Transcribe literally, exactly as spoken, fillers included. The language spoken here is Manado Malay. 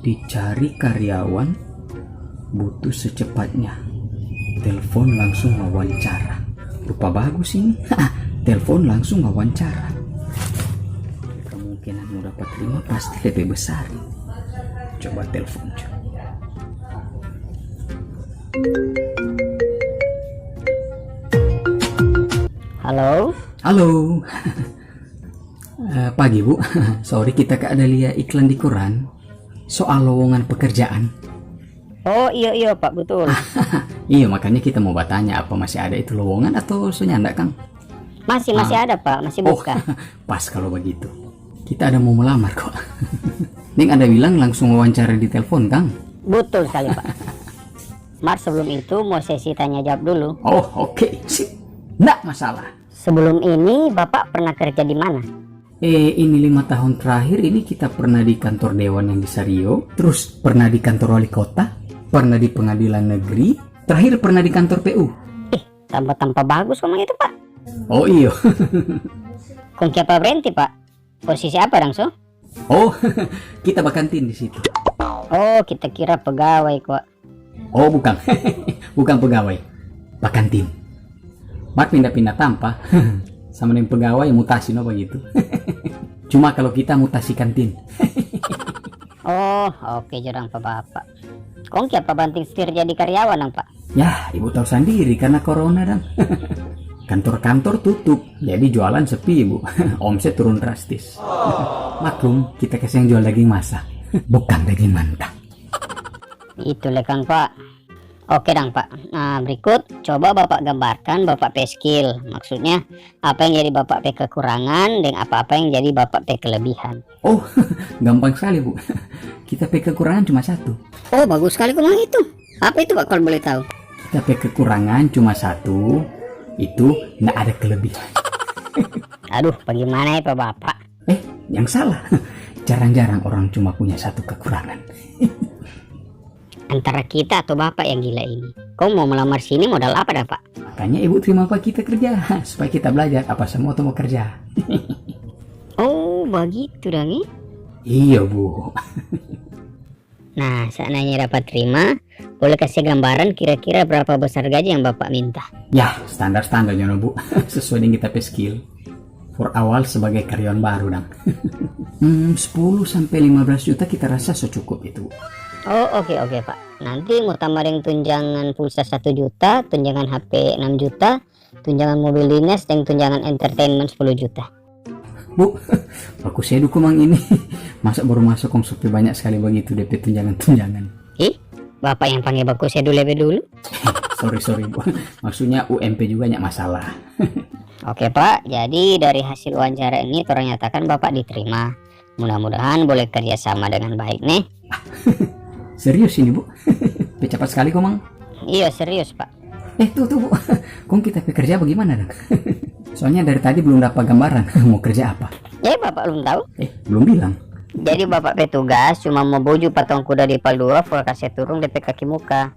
Dicari karyawan butuh secepatnya. Telepon langsung wawancara. Rupa bagus ini. Telepon langsung wawancara. Kemungkinan mau dapat terima pasti lebih besar. Coba telepon, coba. Halo? Halo. Eh, pagi, Bu. Sorry, kita ka ada lia iklan di koran soal lowongan pekerjaan. Oh, iyo, iyo, Pak, betul. Iya, makanya kita mau batanya apa masih ada itu lowongan atau so nyanda, kang? Masih, masih Ah. ada, Pak, masih Oh, buka. Pas kalau begitu. Kita ada mau melamar kok. Ning ada bilang langsung wawancara di telepon, kang? Betul sekali, Pak. Mar, sebelum itu mau sesi tanya jawab dulu. Oh, oke. Sip. Ndak masalah. Sebelum ini, Bapak pernah kerja di mana? Eh, ini lima tahun terakhir ini kita pernah di kantor dewan yang di Sario, terus pernah di kantor wali kota, pernah di pengadilan negeri, terakhir pernah di kantor P U. Ih, tampa-tampa bagus komang itu, Pak. Oh, iyo. Kong kiapa berhenti, Pak? Posisi apa dang so? Oh, kita bakantin di situ. Oh, kita kira pegawai kwa. Oh, bukang. Bukang pegawai. Bakantin. Mar pinda-pinda tampa. Sama deng pegawai mutasi no bagitu. Cuma kalau kita mutasi kantin. Oh, oke jo dang pa Bapak. Kong kiapa banting setir jadi karyawan dang, Pak? Yah, ibu tahu sandiri karna corona dang. Kantor-kantor tutup, jadi jualan sepi, Bu. Omset turun drastis. Maklum, kita kasiang jual daging masa, bukang daging manta. Itu le kang, Pak. Oke dang, Pak. Nah, berikut coba Bapak gambarkan Bapak pe skill. Maksudnya, apa yang jadi Bapak pe kekurangan deng apa-apa yang jadi Bapak pe kelebihan. Oh, gampang skali, Bu. Kita pe kekurangan cuma satu. Oh, bagus skali komang itu. Apa itu, Pak, kalo boleh tau? Kita pe kekurangan cuma satu, itu nda ada kelebihan. Aduh, bagimana ya, Pak Bapak? Eh, yang salah. Jarang-jarang orang cuma punya satu kekurangan. Antara kita atau Bapak yang gila ini. Kong mau melamar sini modal apa dang, Pak? Makanya ibu terima apa kita kerja, supaya kita belajar apa semua tu mau kerja. Oh, bagitu dang, eh? Iyo, Bu. Nah, seandainya dapat terima, boleh kasih gambaran kira-kira berapa besar gaji yang Bapak minta? Ya, standar-standar jo no, Bu. Sesuai deng kita pe skill. For awal sebagai karyawan baru dang. Hmm, sepuluh sampe lima belas juta kita rasa so cukup itu. Oh, oke, oke, Pak. Nanti mau tambah deng tunjangan pulsa satu juta, tunjangan H P enam juta, tunjangan mobil dinas, deng tunjangan entertainment sepuluh juta. Bu, baku sedu komang ini. Masa baru masuk kong so pe banyak skali bagitu de pe tunjangan-tunjangan? Ih, Bapak yang pangge baku sedu lebe dulu. Sorry, sorry, Bu. Maksudnya U M P juga nyak masalah. Oke, Pak. Jadi dari hasil wawancara ini torang nyatakan Bapak diterima. Mudah-mudahan boleh kerja sama dengan baik, ne. Serius ini, Bu? Pe capat skali komang. Iyo, serius, Pak. Eh, tuh, tuh, Bu. Kong kita pe kerja bagimana dang? Soalnya dari tadi belum dapa gambaran mau kerja apa. Eh, Bapak belum tahu? Eh, belum bilang. Jadi Bapak pe tugas cuma mo buju patong kuda di Pal dua for kase turung de pe kaki muka.